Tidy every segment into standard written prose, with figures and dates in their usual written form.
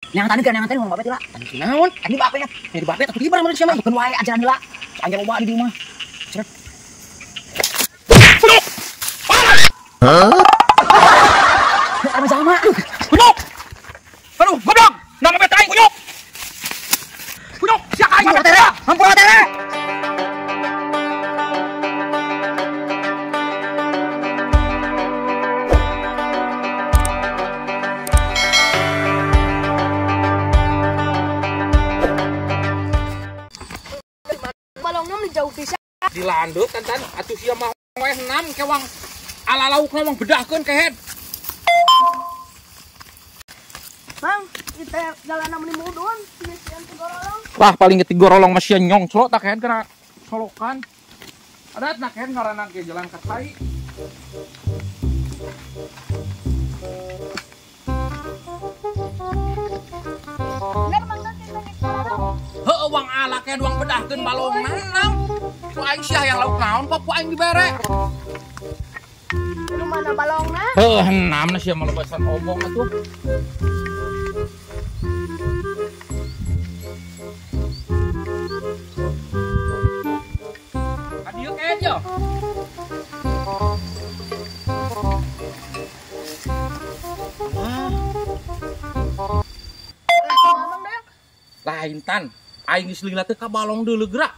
Yang tadi kan yang tadi ngomong bape tila. Tadi naon? Tadi bape nya. Jadi bape atuh kibar mun sia mah. Keun wae ajaran heula. Anjir loba di dieu mah. Ceret. Hah? Sama-sama. Kunyuk. Aduh, goblok. Nama beta aing kunyuk. Kunyuk, sia ka aing tere. Hampura tere. Jauh pisan. Dilandut kan tan atuh sia mah we enam kewang ala laukna mah bedahkeun kehed. Mang, kita jalan meni mudun, sieun tigorolong. Lah paling ge tigorolong mah sia nyongclok tak kehed kana solokan. Adat nak kehed ngaranna ge jalan ka tai. Bener Mang teh tigorolong. Heueuh wang ala kehed wang bedahkeun balongna enam. Ku aing sia yang lauk naon kok ku aing dibere. Nu mana balongna? Heuh enam sia mah lebasan omong atuh. Ka dieu kehed yo. Lain tan, aing geus lila teh ka balong deuleu geura.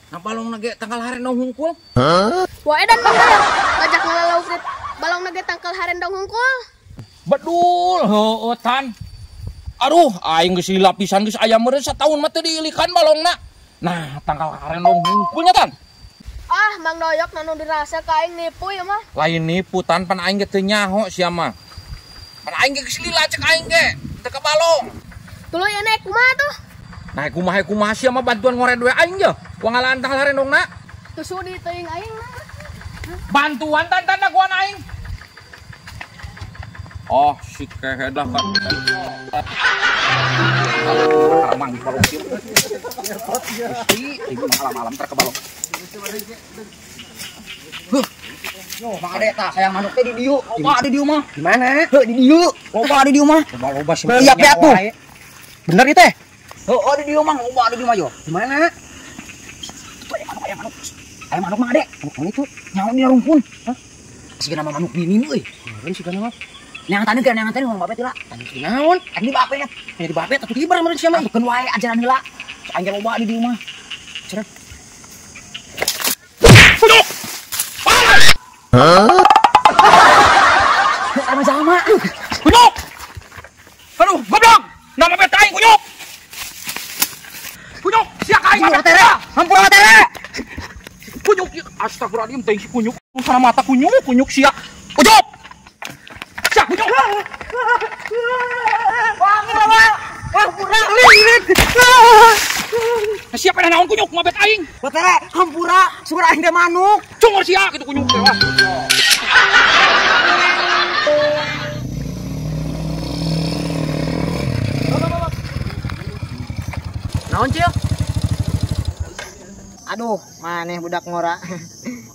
Nah balongna ge tangkal harendong hungkul. Hah? Wah edan Bang Dayang, ngajak ngalalauk teh balongna ge tangkal harendong hungkul. Bedul, heueuh tan. Aduh, aing geus lila pisan geus aya meureun sataun mah teu diilikan balongna. Nah, tangkal harendong hungkulnya tan. Ah, Mang Doyok nu dirasa ka aing nipu ya mah. Lain nipu tan, pan aing ge teu nyaho sia mah. Pan aing ge geus lila cek aing ge, teu ka balong. Tuluy naik kumaha tuh? Naik kumaha kumaha sia mah bantuan ngored we aing ye. Wang ngalaan tangkal harendongna. Teu sudi teuing aing mah. Bantuan tan tan dagoan aing. Oh, si kehed lah kan. Karamang di balong kieu. Gusti, ieu malam-malam ter ke balong. Huh. Yo, Mang Ade tah sayang manuk teh di dieu. Loba di dieu mah. Di mana? Heuh, di dieu. Loba di dieu mah. Loba sih. Iya, atuh. Bener ieu teh? Heuh, di dieu mah loba di dieu mah yo. Di mana? Tuh aya manuk, aya manuk. Aya manuk Mang Ade. Manuk itu nyaon di rumpun. Hah? Siga nama manuk bini euy. Meureun siga nama. Yang tadi kan yang tadi ngomong bape tila. Tadi naon? Tadi bape nya. Jadi bape atuh kibar meureun sia mah. Keun wae ajaran heula. Anjir loba di dieu mah. Ceret. Kunyuk. Hah? Sama-sama. Kunyuk. Aduh, goblok. Nama beta aing kunyuk. Kunyuk, sia ka aing tere. Hampura tere. Kunyuk, astagfirullahaladzim, teh si kunyuk. Sana mata kunyuk, kunyuk sia. Kunyuk. Sia kunyuk. Hampura lilit. Siapa yang naon kunyuk mabet aing? Tere, hampura, sukur aing teh manuk. Cungor sia kitu kunyuk teh wah. Naon cil? Aduh, maneh budak ngora.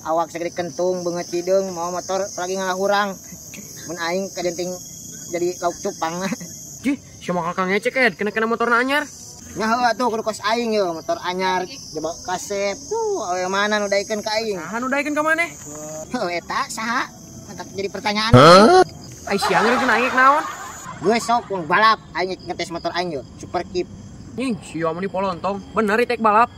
Awak segede kentung, beungeut hideung, mau motor lagi ngalahurang. Mun aing kadenting jadi lauk cupang. Jih, sia mah kakak ngecek ed, kena-kena motorna anyar. Nya heuh atuh kudu kos aing ye, motor anyar jebak kasep. Tuh, awe mana nu daekeun ka aing? Saha nu daekeun ka maneh? Heuh eta saha? Mantap jadi pertanyaan. Ai sia ngeun aing naon? Gue sok wong balap, aing ngetes motor aing ye, super kip. Nying, sia mah dipolontong. Bener itek balap.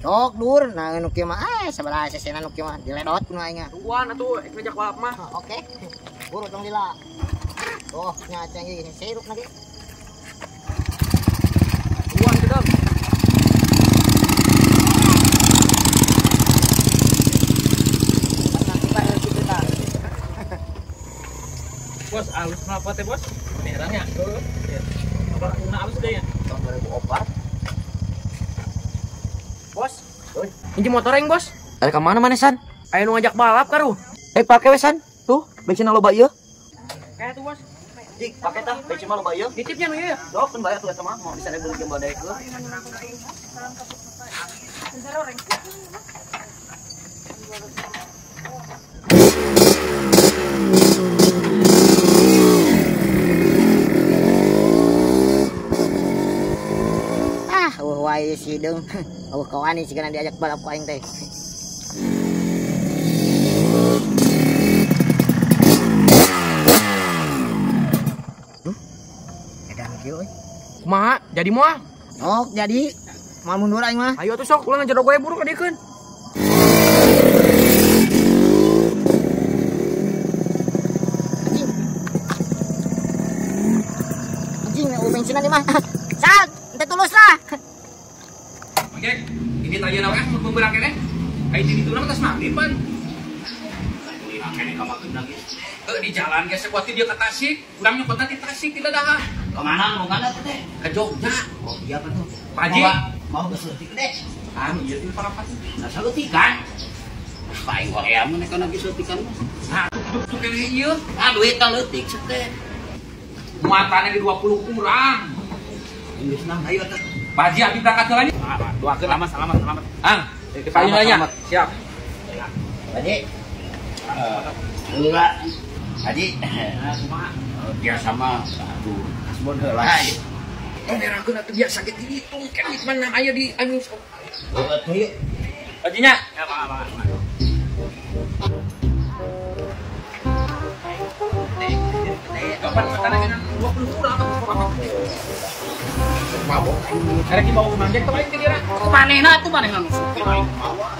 Sok dur, nah nu kieu mah sabaraha sesena nu kieu mah diledot kuno aing. Tungguan atuh ngajak balap mah. Oke. Buru tong lila. Oh, nya canggih sirup lagi. Tungguan gedang. Bos, alus kenapa teh, Bos? Merahnya. Heeh. Apa kuna alus deh ya? Tahun 2004. Bos, inji motor aing, Bos. Ada ke mana mana, San? Ayo nu ngajak balap karuh. Pake we, San. Tuh, bensin loba ieu. Kayak tuh, Bos. Jik, pake tah, bensin mah loba ieu. Nitipnya nu ieu. Dok, keun bae atuh eta mah, mau bisa beli jeung badaekeun. wae si hideung. Eueuh kawani sigana diajak balap ku aing teh. Duh. Edan kieu euy. Kumaha? Jadi moal? Sok jadi. Moal mundur aing mah. Ayo atuh sok ulah ngejero gue buru kadiekeun. Anjing. Anjing, eueuh bensinan ieu mah. Sal, ente tulus lah. Oke, ini tanya naon mun beurang keneh. Ai di ditu mah tas maghrib pan. Kene ka makeun lagi. Di jalan geus kuatir dia ke Tasik, urang nyokotna di Tasik tidak dah. Ka mana mau kana teh? Ke Jogja. Oh iya apa tuh? Pak Haji. Mau ke leutik deh. Anu ieu teh parapat. Nah saeutikan. Paing hoream mun kana geus leutikan mah. Nah, tuh keneh ieu. Ah duit ka leutik teh. Muatannya di 20 kurang. Geus nang ayo atuh. Pak Haji abi berangkat heula nya. Doakeun lama selamat selamat. Ang, payung nya. Siap. Pak Haji. Heula. Haji. Biasa mah aduh, kasbon heula. Nerangkeun atuh biasa ge dihitung kan mana aya di anu. Heuh atuh ieu. Haji nya. Ya, Pak. Kapan matana geuna 20 kurang atuh. Mabok. Erek dibawa ke Mang Jack teh aing teh dira. Manehna atuh manehna nu supir aing mawa.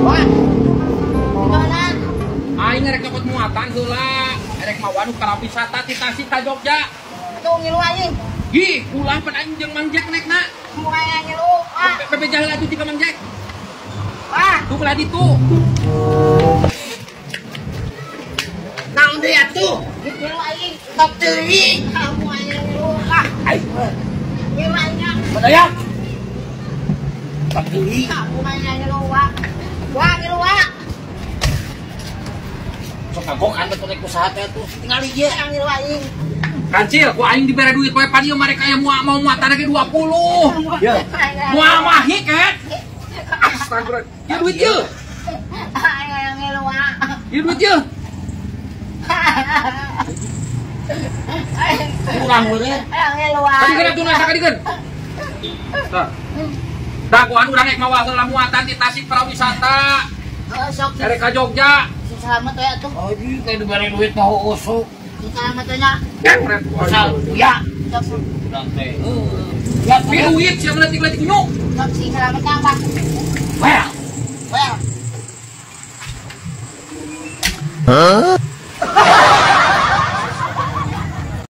Wah. Gimana? Aing rek nyokot muatan heula, erek mawa nu ka wisata ti Tasik ka Jogja. Atuh ngilu aing. Ih, ulah pan aing jeung Mang Jack nekna. Murah ngilu, Pak. Pepe jaheul atuh jika Mang Jack. Wah, tuh belah ditu. Naon deui atuh? Ngilu aing, top teuing. Kamu aing ngilu. Ah, aing. Ngilu aing. Badaya. Top teuing. Kamu aing ngilu, Wak. Wah, ngilu, Wak. Sok kagokan betul rek usaha teh atuh. Tingali ieu ngilu aing. Kancil, ku aing dibere duit poe pan ieu mereka aya moal mau muatan ge 20. Ya. Moal mahi ket. Astagfirullah. Ieu duit ieu. Aing ngilu, Wak. Ieu duit ieu. Kurang we. Aing ngilu, Wak. Kadikeun atuh nasa kadikeun. Tah. Dagoan urang rek mawa heula muatan di Tasik Parawisata. Heeh, sok. Erek ka Jogja. Selamat we atuh. Oh, ieu teh dibere duit mah heueuh. Selamat we nya. Asal ya. Sok. Urang teh. Ya, pi duit sia leutik-leutik kunyuk. Sok sing selamat nya, Pak. Well. Well. Hah?